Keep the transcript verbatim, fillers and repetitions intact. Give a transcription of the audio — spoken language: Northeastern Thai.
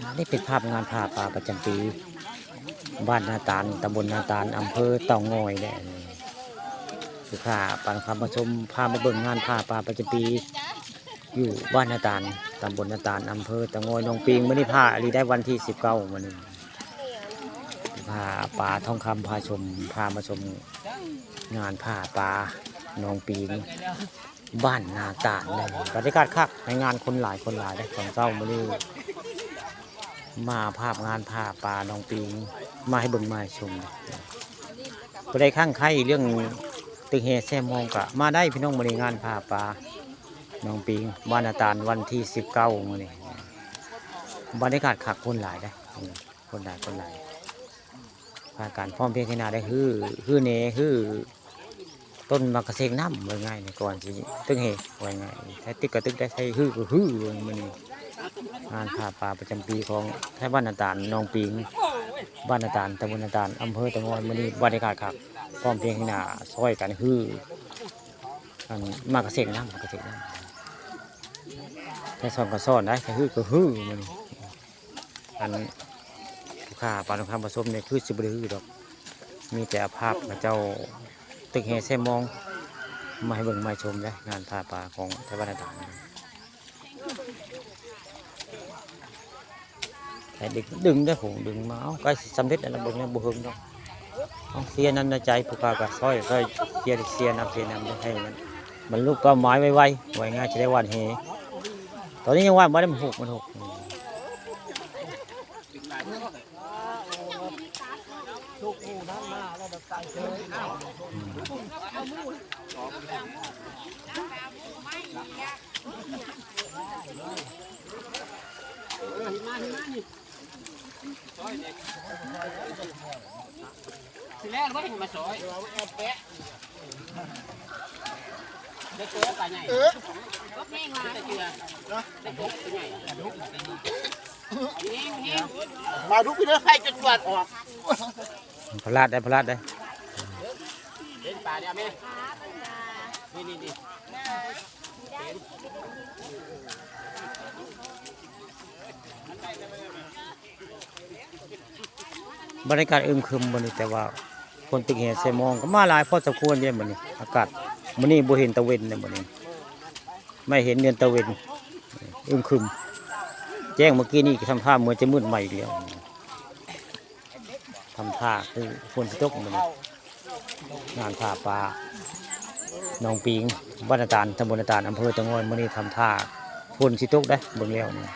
อันนี้เป็นภาพงานผ้าป่าประจำปี บ้านนาตาล ตำบลนาตาล อำเภอเต่างอยเด้อ คือผ้าป่าคำมาชม พามาเบิ่งงานผ้าป่าประจำปี อยู่บ้านนาตาล ตำบลนาตาล อำเภอเต่างอย หนองปิง มื้อนี้ผ้าอีหลีได้วันที่สิบเก้ามื้อนี้ ผ้าป่าทองคำพาชม พามาชมงานผ้าป่าหนองปิง บ้านนาตาลเด้อ บรรยากาศคัก ในงานคนหลาย คนหลายเด้อ ตอนเช้ามื้อนี้ มาภาพงานผ้าป่าหนองปิง มาให้เบิ่งมาให้ชม ผู้ใดข้างใครเรื่องตึกแห่แซ่มองก็มาได้พี่น้อง มื้อนี้งานผ้าป่าหนองปิง บ้านนาตาล วันที่สิบเก้ามื้อนี้ บรรยากาศคัก คนหลายเด้อ อืม คนหลาย คนหลาย พากันพร้อมเพรียงขนาดได้ ฮือ ฮือแหน ฮือต้นหมากกระเซงนำ ว่าง่ายนี่ ก่อนสิตึกแห่ ว่าง่าย ถ้าตึกก็ตึกได้ ใส่ฮือก็ฮือ มื้อนี้ งานผ้าป่าประจำปีของไทบ้านนาตาล หนองปิง บ้านนาตาล ตำบลนาตาล อำเภอเต่างอย มื้อนี้บรรยากาศคัก พร้อมเพรียงขนาด ซ่อยกันฮือ อันหมากกระเซงนำ หมากกระเซงนำ ถ้าซ่อนก็ซ่อนได้ ถ้าฮือก็ฮือ มื้อนี้ อันผ้าป่าทองคำผาชมนี่คือสิบ่ได้ฮือดอก มีแต่เอาภาพเขาเจ้าตึกแห่แซ่มอง มาให้เบิ่งมาให้ชมเด้อ งานผ้าป่าของไทบ้านนาตาล ให้ดึง ดึงได้อ ผมดึงมา เอ้า ใกล้สิสำเร็จแล้วนะ เบิ่งแล้วบ่เฮิงดอก เอาเสียน้ำในใจ ผู้ข้าก็ซ่อย ซ่อยเสีย เสียน้ำ เสียน้ำให้มัน บรรลุเป้าหมายไวๆ ไวง่ายจะได้หว่านแห ตอนนี้ยังหว่านบ่ได้ มันหก มันหก สิแล้วว่าเห็นมาซอย ได้ตัวปลาใหญ่ เออ ได้ตัวปลาใหญ่ มาดูพี่เด้อ ใครจะกวาดออก พลาดได้ พลาดได้ เล่นปลาเนี่ยแม่ นี่นี่นี่ บรรยากาศอึมครึมมื้อนี้ แต่ว่าคนตึกแห่แซ่มองก็มาหลายพอสมควรเด้มื้อนี้ อากาศมื้อนี้บ่เห็นตะเว็นนะมื้อนี้ ไม่เห็นเดือนตะเว็น อึมครึม แจ้งเมื่อกี้นี่ทำท่าเหมือนจะมืดมาอีกแล้ว ทำท่าคือฝนสิตกมื้อนี้ งานผ้าป่าหนองปิง บ้านนาตาล ตำบลนาตาล อำเภอเต่างอย มื้อนี้ทำท่าฝนสิตกเด้อ เบิ่งแล้วนี่